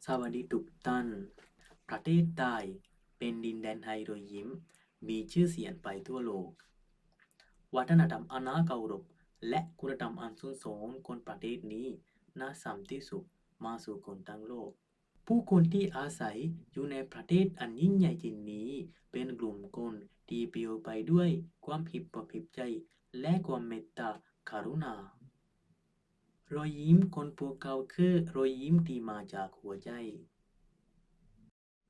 ສະຫວັດດີທຸກທ່ານ. ປະເທດໄທເປັນດິນແດນໃຫ້ຮອຍຍິ້ມ, ມີຊື່ສຽງໄປທົ່ວໂລກ. ວັດທະນະທຳອັນໜ້າເຄົາລົບ ແລະ ຄຸນນະທຳອັນສູງສົ່ງຂອງປະເທດນີ້ ໜ້າຊ້ຳທີ່ສຸດມາສູ່ຄົນທັງໂລກ. ຜູ້ຄົນທີ່ອາໄສຢູ່ໃນປະເທດອັນຍິ່ງໃຫຍ່ເຊັ່ນນີ້ ເປັນກຸ່ມຄົນທີ່ປິວໄປດ້ວຍຄວາມເຫັນອົກເຫັນໃຈ ແລະ ຄວາມເມດຕາກະລຸນາ. ຮອຍຍິ້ມຂອງພວກເຂົາຄືຮອຍຍິ້ມທີ່ມາຈາກຫົວໃຈ.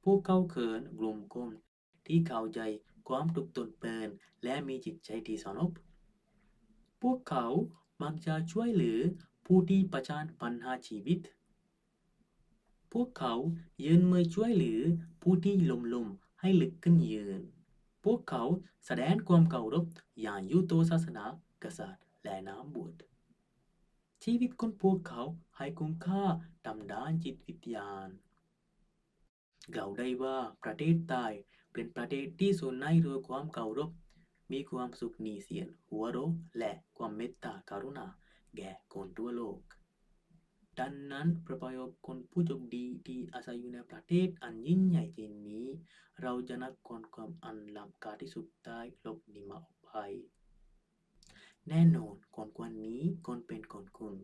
ພວກເຂົາຄືກຸ່ມຄົນທີ່ເຂົ້າໃຈຄວາມທຸກຕົນເປັນ ແລະ ມີຈິດໃຈທີ່ສະຫງົບ. ພວກເຂົາມັກຈະຊ່ວຍເຫຼືອຜູ້ທີ່ປະເຊີນບັນຫາຊີວິດ. ພວກເຂົາຍື່ນມືຊ່ວຍເຫຼືອຜູ້ທີ່ລົ້ມລົງໃຫ້ລຸກຂຶ້ນຢືນ. ພວກເຂົາສະແດງຄວາມເຄົາລົບຢ່າງຢູ່ຕໍ່ສາສະໜາ, ກະສັດ ແລະ ນັກບວດ. ຊີວິດຂອງພວກເຂົາໃຫ້ຄຸນຄ່າທາງດ້ານຈິດວິທະຍາ. ເວົ້າໄດ້ວ່າປະເທດໄທເປັນປະເທດທີ່ສົນໃນເລື່ອງຄວາມເຄົາລົບ, ມີຄວາມສຸກ, ມີສຽງຫົວເຣາະ ແລະ ຄວາມເມດຕາກະລຸນາແກ່ຄົນທົ່ວໂລກ. ດັ່ງນັ້ນ ພວກເຮົາເປັນຜູ້ໂຊກດີທີ່ອາໄສຢູ່ໃນປະເທດອັນຍິ່ງໃຫຍ່ເຊັ່ນນີ້, ເຮົາຈະນັບຄວາມອັນລ້ຳຄ່າທີ່ສຸດໃຕ້ໂລກນີ້ມາອອກໄປ. ແນ່ນອນ ຂອງຂວັນນີ້ຄວນເປັນຂອງຄຸນ.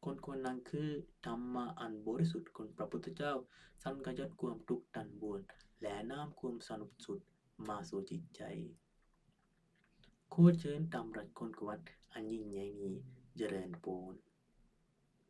ຂອງຂວັນນັ້ນຄືທຳມະອັນບໍລິສຸດຂອງພະພຸດທະເຈົ້າ, ສັງຂະຍົດຄວາມທຸກທັງບວນ ແລະ ນຳຄວາມສະຫງົບສຸກມາສູ່ຈິດໃຈ. ຂໍເຊີນຕ້ອນຮັບຂອງຂວັນອັນຍິ່ງໃຫຍ່ນີ້. ຈະເລີນພອນ.